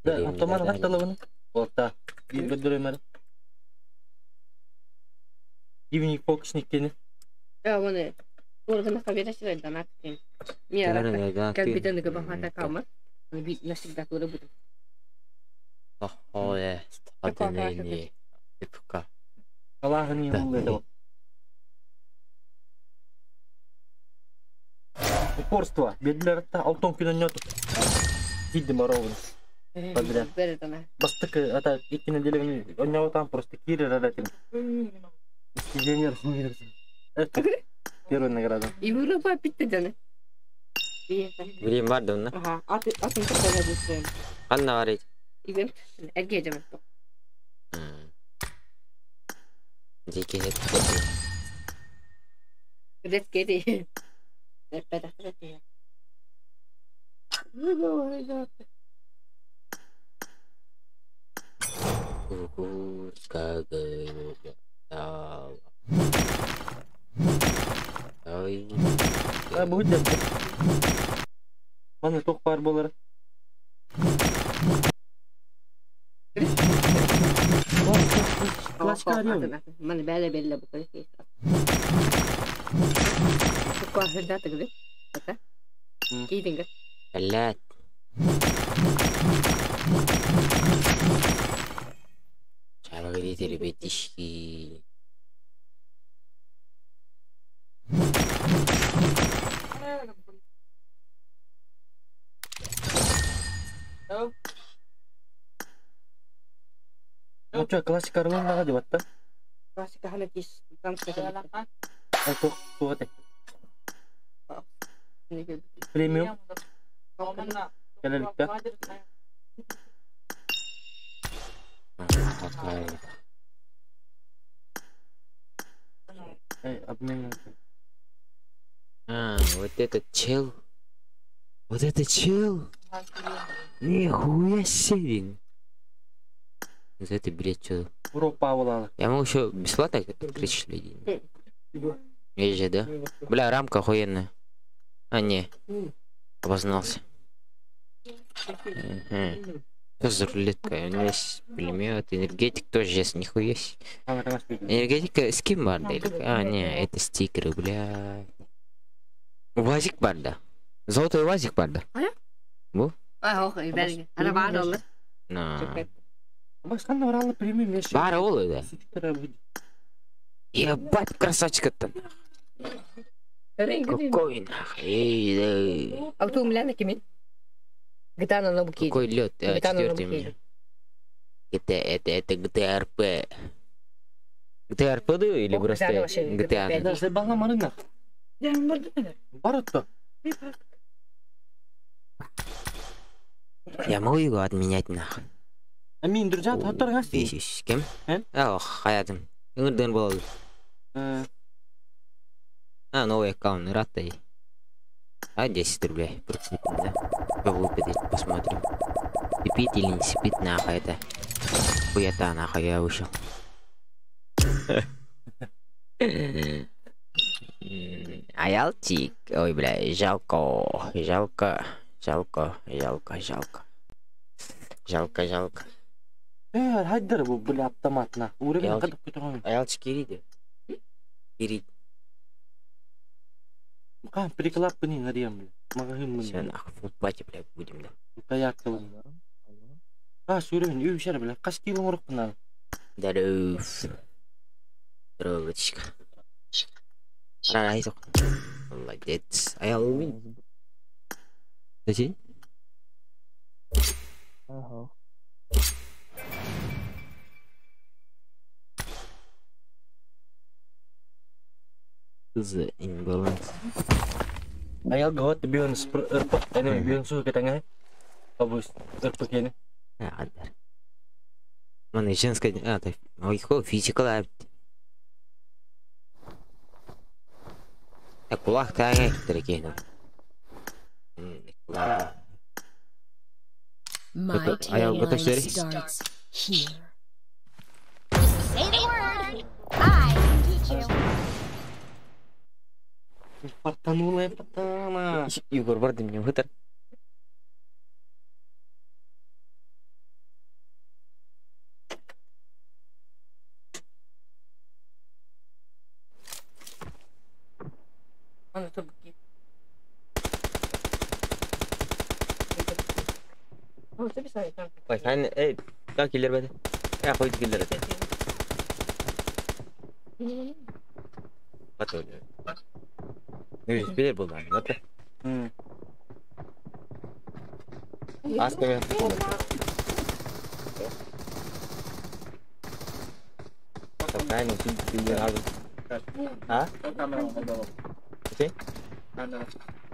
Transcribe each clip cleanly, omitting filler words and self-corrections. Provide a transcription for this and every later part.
Автомат хатталабын. Орта. Биир көрдөрөмөр. Дневник фокусник кини. Оны органа хабера донат Мира кэлбитен ыгыбахата калмат. Навсегда тура бутум. Охое, стадени. Ипка. Аллахын это. Упорство. Бедлер алтон күн нёту. Кидди моровын. Подряд. Бастык ата икки неделя онньоҕу там просто киирэр эрэ Достижение. Это первая награда. И вырыба питте дьону. Билим бар да онно. Аха, атын кытта бустуйм. Ханна барый? Ивент эрге жаман. Дикий Рет кеди. Эппетахтар. Ой. А будет Маны туох баар буолар. Классика арыйым. Маны бәле белле бу көле. Сукка тыгды. Ата. Кийдиңге. Блядь. Сейчас погодите, ребятишки. Ну что, классика арылын деп атта. Классика хана кис. Ай туох туох этэй. Премиум. Кэлэликте. Такая. Эй, обмен. А, вот этот чел. Вот этот чел. Нихуя себе. За это билет что? Урок Павла. Я могу еще бесплатно открыть людей? Есть же, да? Бля, рамка охуенная. А, не. Обознался. Угу. Что за рулетка? У меня есть пулемет, энергетик тоже есть, нихуя себе. Энергетика с кем барда? Или... А, не, это стикеры, бля. УАЗик барда. Золотой УАЗик барда. А? Бу? А, ох, бәрге. Ана бар олы. На. Башканда баралы премиум версия. Бар ол да. Ебать, красавчик-то. Какой нахуй? Эй, да. А ту мляна кимин? GTA на буки. Какой лед? GTA на Четвертый у меня. Это GTA RP. GTA RP да или О, просто GTA вообще, GTA? Да, забала марына. Бар отто. Я могу его отменять нахуй? Амин, друзья, хаттар гасти. Бесишь, кем? Э? Ох, хаятым. Ыңырдын болады. А, новый аккаунт, рад ты. А, 10 рублей. Просто, да? Что выпадет, посмотрим. Спит или не спит, нахуй это. Хуета, нахуй, я вышел. Аялтик. Ой, бля, жалко. Жалко. Жалко, жалко, жалко. Жалко, жалко. Э, хайдар бу, бля, автомат на. Уровень Ялчик. кадып көтөгөн. Аялчик кириди. Кирит. Ка, переклап бuni нарьям, бля. Магахым Все, мын. нахуй, футбате, бля, будем, да. Каяк кылын. Каш уровень үшер, бля. Каш кило урок бuna. Здоров. Здорово, братишка. Рай, Молодец. А я умею. Зачем? Ага. За имбаланс. Аял гот бион ырпак, эне бион су кетеңе. Абус ырпак эне. А, адар. Маны женская... А, так... Ой, хо, физика Так, кулак таңы дорогие. My А я готов tagline смотреть? starts here. Say the word. I can teach you. Фартанула патана. Егор, барды мне вытер. Wi-Fi эй, как киллер бәде? Э, қойды киллер это. Батыр. Ну, билер болды. Батыр. Аз кеме. Тайны киллер алды. А? Окей?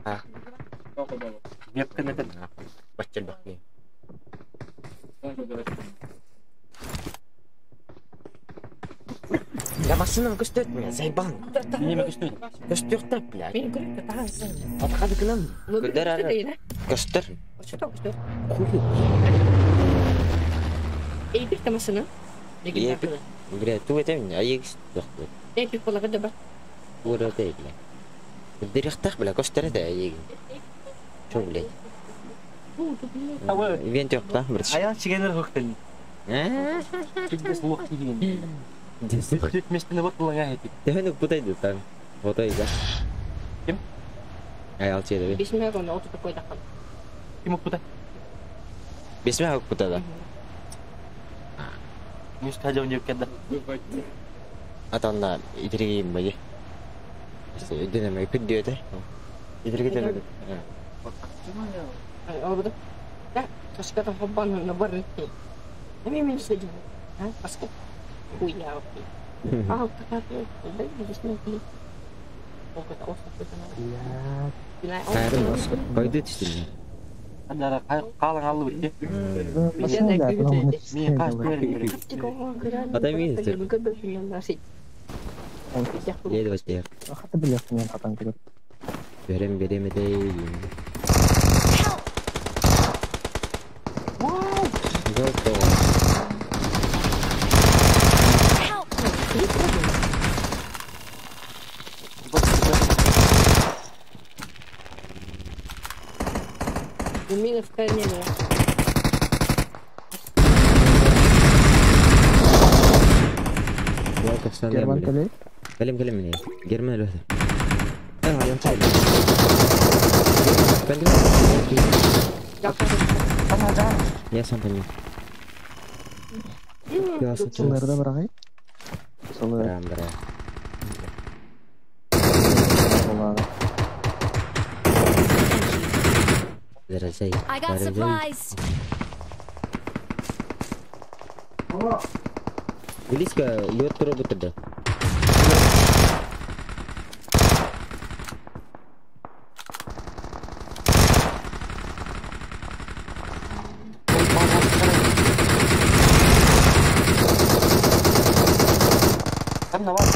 А. Вебка это. Баччал бакки. Да машина көстөт меня, заебал. Неме көстөт? Көстөт, блядь. Атқады кынан. Көдөр ары. Көстөр. Хуй. Эпик машина. Эпик. Бля, ту это меня, а егис. Эпик бола да бар. Ура ты, бля. Директах, бля, көстөр это егин. Чо, блядь. Вент yok да, бір. Аян чигенер хөктен. Пиздец лох деген. Сүт местені вот булаңа хетик. Төһөнүк бутайды там. Бутайды. Ким? Ай, алты еді. Бесмә гона оту такой дакан. Ким бутай? Бесмә хөк бутада. Миш тажау деп кеди. Атанна итерегейм бай. Өдөнөмө күндү өтө. Итерге төлөдү. Ай, албыды. Да, ташката хоббан на бар. Эми мен сидим. А, паска. Хуя. А, так, да, бесмә. Кайда түштүм? Андара қалың алып өтті. Мен қаш көрім. Адам емес. Еді башта. Хаты билесің мен хатан келіп. Берем берем edeyim. Золото. Мина в колене. Герман келе? Кэлим кэлим мени. Герман өлөтө. Э, аян чай. Я сам понял. Я сам Сылырда барагай? Сылыр. Барам, барам. Болады. Заряжай. I got supplies. Близко лед робота да. Там на вас.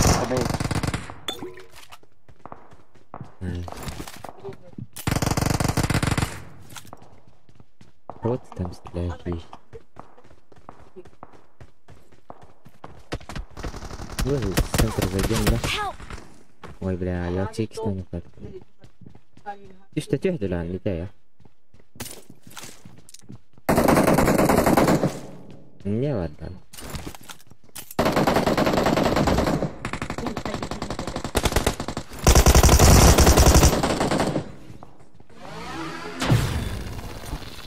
Вот там стреляют, видишь. Вот в центр зайдем, да? Ой, бля, я чеки не так. Ты что, ты да, не я. Не ладно.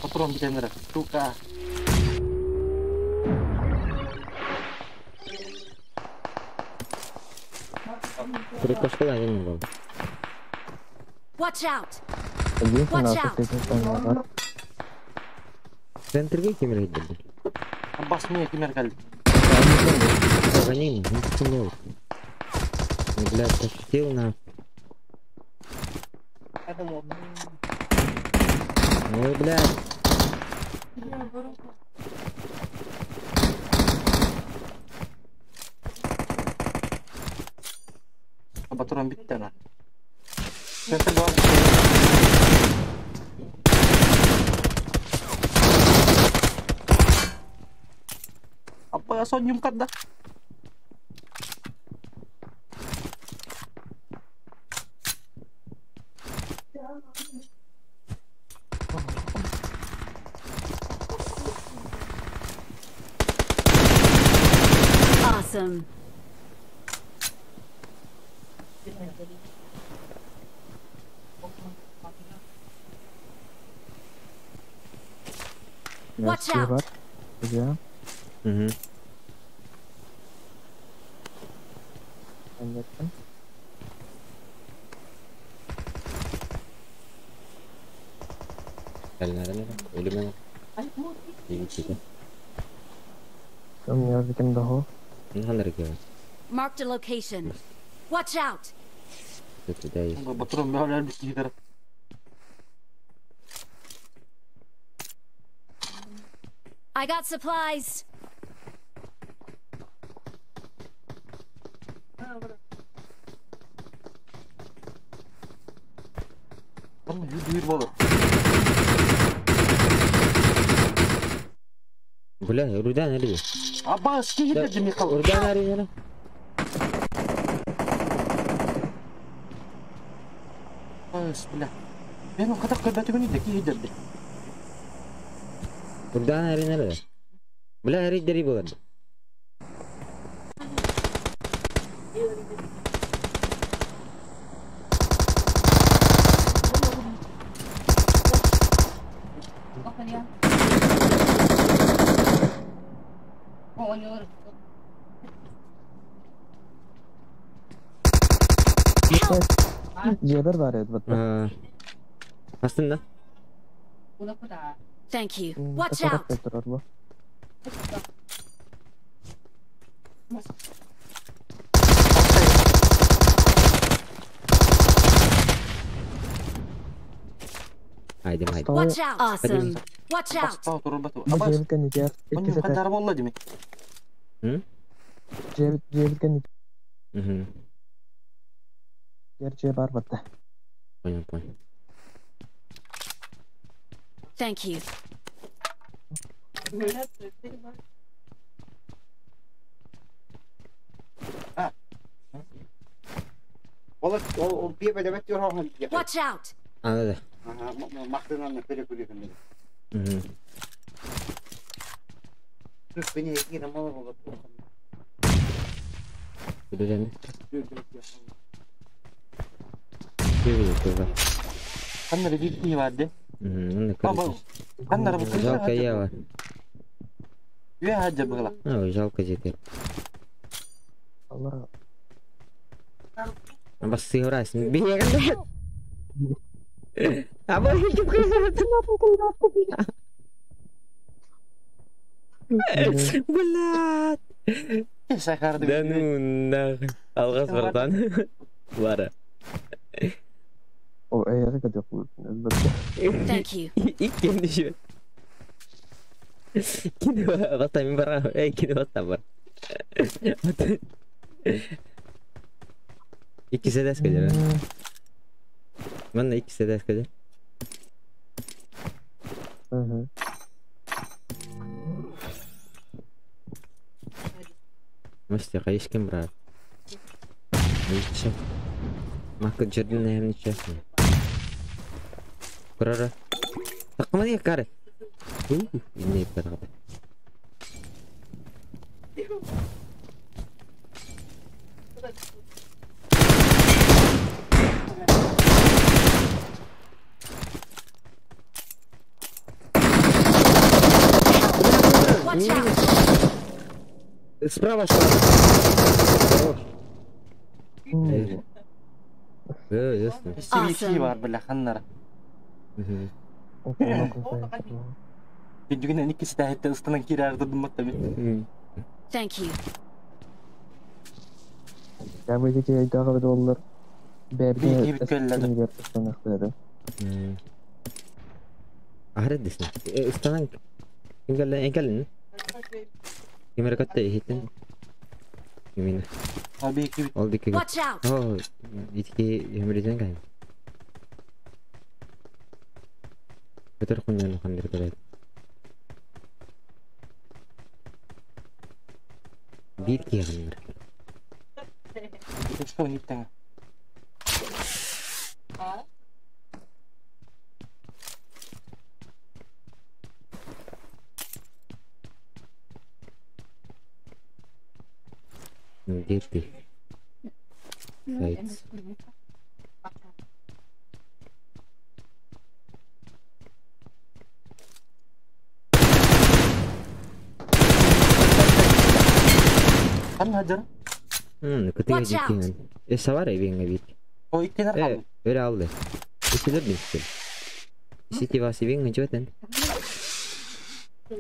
Патрон битенер. Сука. Прикошкала я не был. Watch out. Watch out. Центрге кемер кетті. Бас мне кемер келді. Гони, не тянул. Бля, пошутил на. Ой, блядь. Патрон битті ана. Центрге бар. Апа, сон юмкат да. Awesome. Watch out. Бар. Я. Угу. Понятно. Или У меня таким дого. Marked a location. Watch out. Батрон бәләр бит. I got supplies. Бля, Рудан или? Аббас, киһи Михаил. Рудан или? Аббас, бля. Мен катак көрбәтүгүн иде киһи дерди. Рудан или? Бля, рейдери болар. Жебер бар edi бітті. Астында. Thank you. Watch out. Тұрар бұл. Haydi haydi. Watch out. Awesome. Watch out. Аббас. Жебіткен егер. Onun kadar болла деме. Hı? Жебіткен Угу. егер же бар бітті. Понял, понял. Thank you. Watch out. Anladı. Угу. Каннары бир киһи бар де. Угу. Каннары бу Жалко яла. Үе хаджа быгла. А, жалко жетер. Алла. Бас сыграйсың. Бегенде. Аба хикип Блядь. Шахарды. Да ну нахуй. Алгас братан. Лара. О, эй, это как Thank you. Иккен еще. Кини баста мен бара. Эй, кини баста бар. Икки седес келер. Мында икки седес келер. Угу. Мастер, кайышкин брат. Ничего. Макы жердин наям ничего. Курара. Такма кары. Не баргы. Watch out. Справа, справа. Ясно. Киһи бар бля ханнары. Угу. Бүгүн иккиси тәһетте ыстынан кирәрди думмат бит. Thank you. Я бы эти айдағы доллар. Бир көлләде. Ахрет десин. Ыстанан ким келлен? Кимер көттө хитин. Кимин? Abi ки Ол дики. Watch out. О, итки өмүрден кайын. Көтөр куньяны кандыр келет. Бир кияннар. Что ниттең? Где ты? Заяц. Ханна сылдьар? Кытыга Watch out. дьиккинэн. Савар эбиҥҥэ биир. О, иккинэр хаалбыт. Өрө алды. Иккилер бистим. Сити вас эбиҥҥэ дьуотен.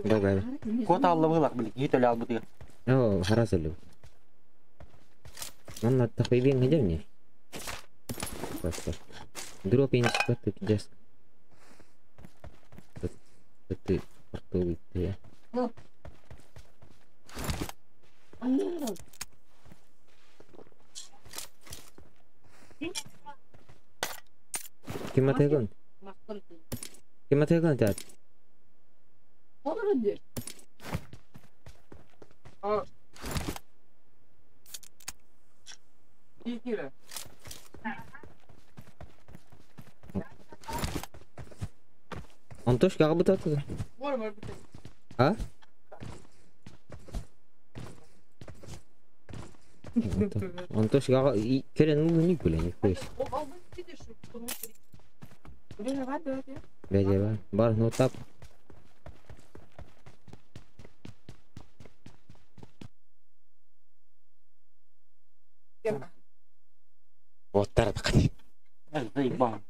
Богай. Кот алла быылах били, киһи төлө албытыгар. О, харас өлү. Манна тахы эбиҥҥэ дьэмни. Просто. Дроп инспектор деск. Ты портовый ты. Ким атыгын? Ким атыгын тат? Антошка аҕабыт? А? Антошка кэлэн ылыны күлэн нихуя. Бәдә бар. Бар, ну тап. Вот тар. Заебал.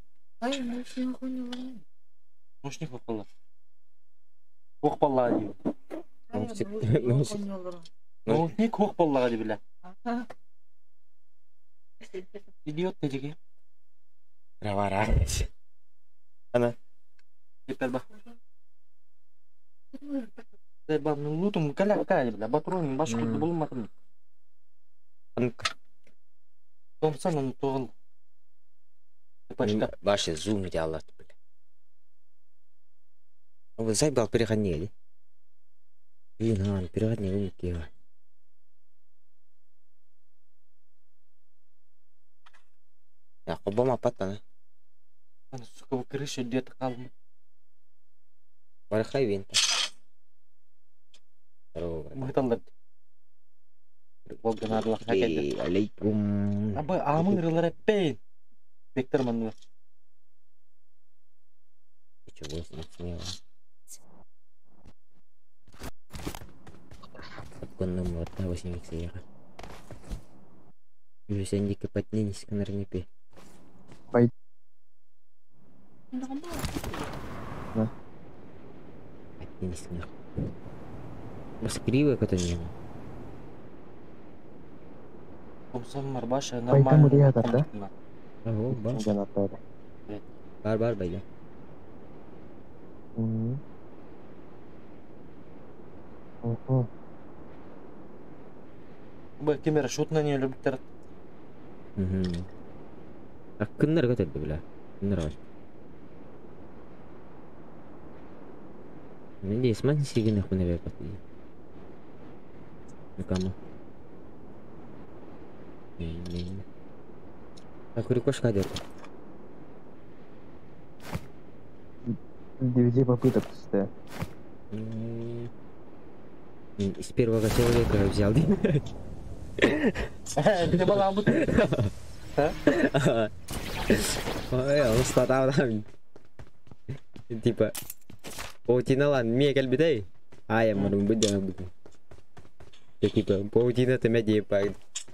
Мушник попала. Ох баллаға деймін. Наушник ох баллаға деп бля. Идиот дедиге. Равара. Ана. Теперь ба. Заебал, ну лутум каля бля. Батрон баш куту булмадым. Томсан он тоғыл. Пачка. Башы зум делать, бля. Вы заебал переходили. Блин, а, переходни умки. Я кобама патана. Ана, сука, в крыше где-то қалдым. Бархай винта. Здорово. Мыталдар. Волганарлах хакеды. Алейкум. Абы амын рылар эппейн. Бектер манны. Чего смело. Конным вот на 8 икс Юсендики поднялись к нарнипе. Пой- Да. Поднялись к Бас кривый какой-то не. Томсан марбаша Пайтам нормально. уриятор, да? Ого, бар. Жанаттары. Бар бар байда. Мгм. Б кемера шутна не любит. Угу. А кыннар көтөрдү бля. Кыннар бар. Надеюсь, ман сигин хуна бепат. Никому. Не. А курикошка дет. Девяти попыток түсті. Из первого человека взял. Ты была бы. Ой, устатавдан. Типа, паутиналан мие кэлбитэй. Ая, мурун будя буду. Типа, паутина ты типа,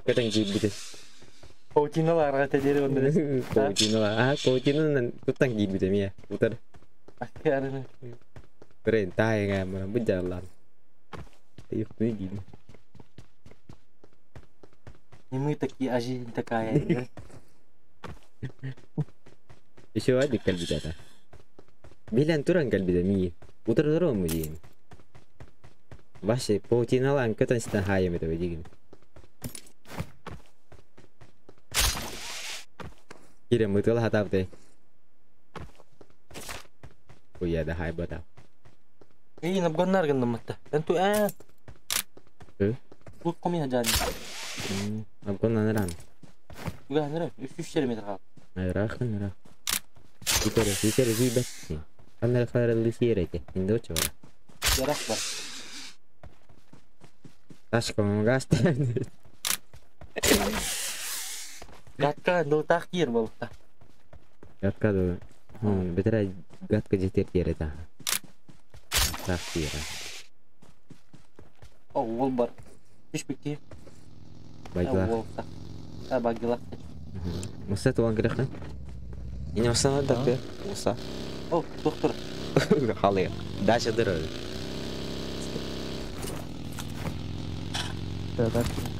кэтэн киирбите. Паутиналар тедери онды. Паутинала. А, паутинанан туттан киирбите мие. Утар. Блин, тайга, мурун будя лан. Юктуны диин. Не мы такие, а жизнь такая. Еще один кэлбите. Билэн туран кэлбите мии. Утар туран диин. Ваше паутиналан кэтэн ситэн хаайам это дигин. Кире мытыла хатапты. Уя да хай бата. Эй, набганнар гындымытта. Энту э. Э? Бу комина жан. Абгон анаран. Уга нера, 3 метр калды. Айрах анара. Итере, итере зибет. Анара хара лисирете. Индочо. Ярах бар. Ташка магаст. Гатка нотах кир болупта. Гатка ду. Бетера гатка жетер тире та. Так тире. О, ол бар. Түшпекте. Багила. А, багила. Муса туан керек. Ине Муса да пе. Муса. О, доктор. Халы. Дача дыры. Да,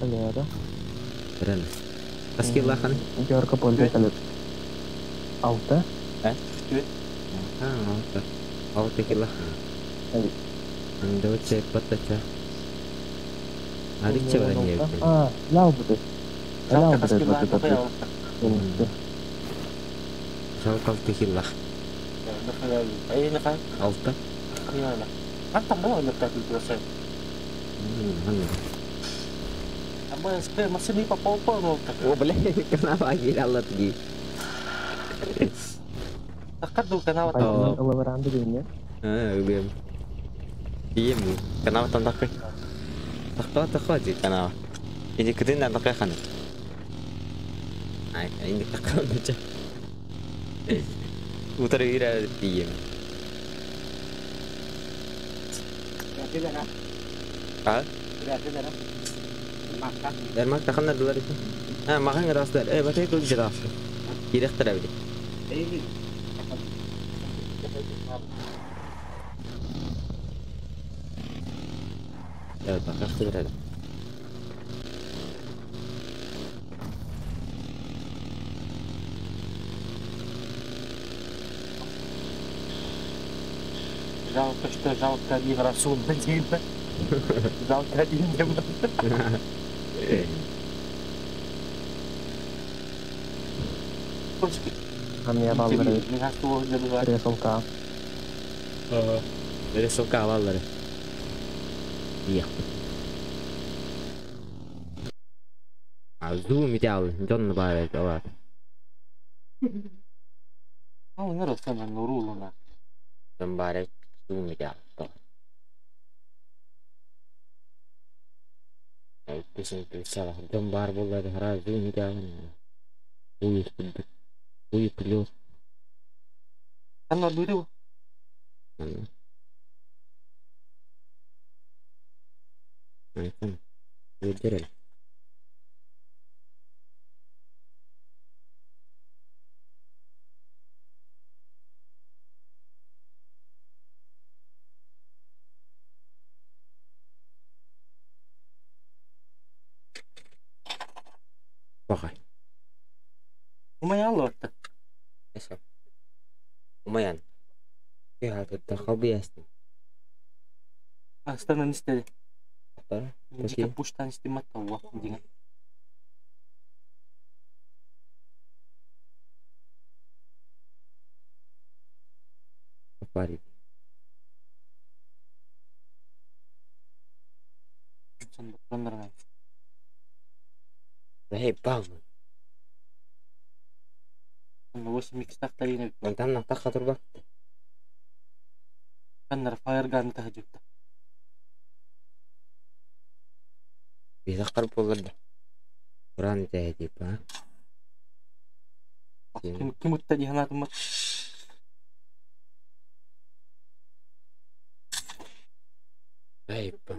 калера. Рен. Аски лахан. Георга пользует Алта. А? А, алта. Алта килахан. Анда чек паттача. Аличе бар не. А, ляу будет. Ляу будет. Жалко алты килах. Алта. О, бля, канава агилалла тги. А, убьем. Ием, канава там такой. Такой, такой, ди канава. Иди кыдын на такой ханы. Ай, инди такой дача. Утро ира ием. А? Дермак таханнар дылар ити. А, махан растар. Э, батай кыл жираф. Директор абди. Я баках тырады. Жалко, что жалко один Расул один. Жалко один не был. Амия баллары. Рисовка. Рисовка баллары. А зум идеал, дон баар алат. А он росана нурулуна. Дон баар зум идеал. Дон баар боллары хара зум идеал. Уй уй плюс. Ана дуру. Айфон. Выдерел. Бақай. Умаян лотта. Эсо. Умаян. Я тут халбы ясны. Астанан истеди. Такие. Дика пуштан истемат ауа деген. Пари. Эй, бам. 8 икс тахтарина. Мантан нахта хатурба. Каннар фаерган тахжукта. Бизакар болар. Уран тәһи па. Ким ким утта диханатым. Эй, па.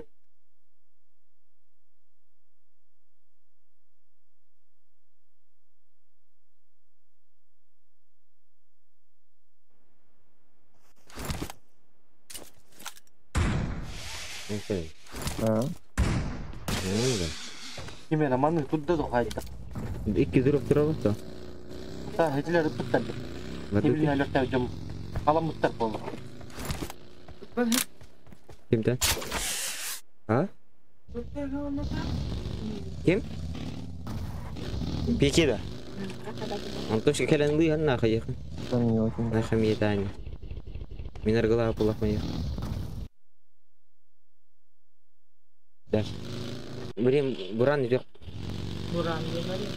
Окей. А. Ким романы тут да дохайта. Икки дурып турабыз да. Та хетлер туттар. Ким алерта жом. Аламыттар болду. Кимден? А? Ким? Пикида. Антошка келен лый анна хайых. На хамиетани. Минаргала пулах моих. Да. Блин, буран идет. Буран говорит.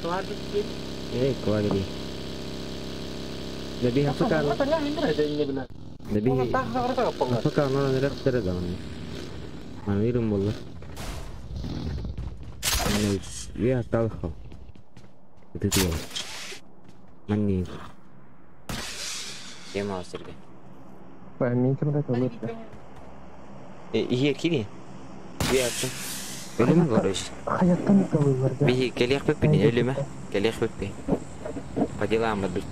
Кладет. Эй, кладет. Наби хафака. Наби хафака ана нерек да. Манирым болла. Я талха. Это ты. Манни. Тема Сергей. Мен кім да лучше. Ие кири. Я. Өлүмэ, короче. Хайаттан ыталыылар да. Биһи кэлиэхпиппин, өлүмэ. Кэлиэхпиппин. По делам барбыт.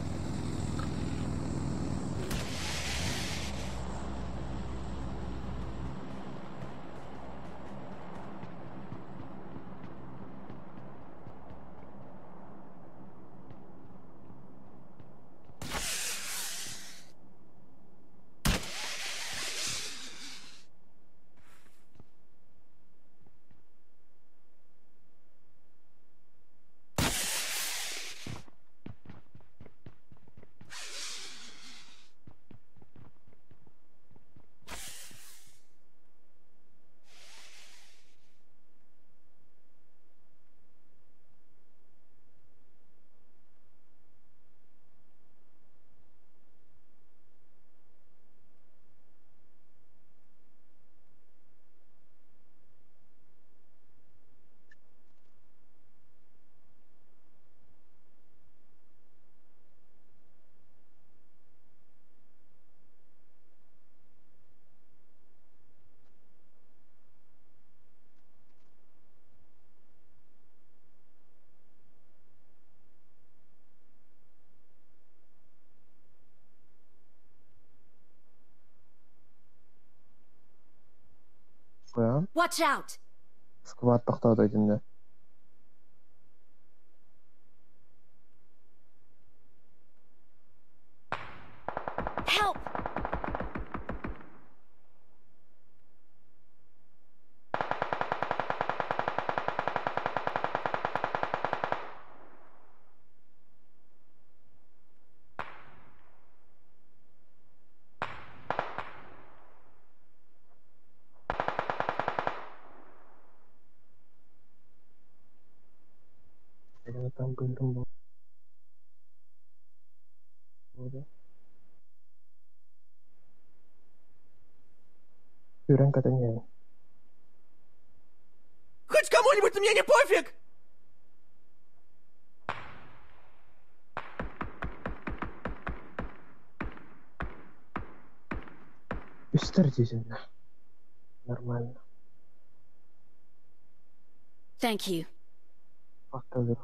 Watch out! Сквад тохтоото итиннэ. Help! Там быырым буолуо. Сүүрэн көтөн иһэбин. Хоть кому-нибудь на меня не пофиг! Үстэр дьиэтиннэ. Нормально. Thank you. Факта.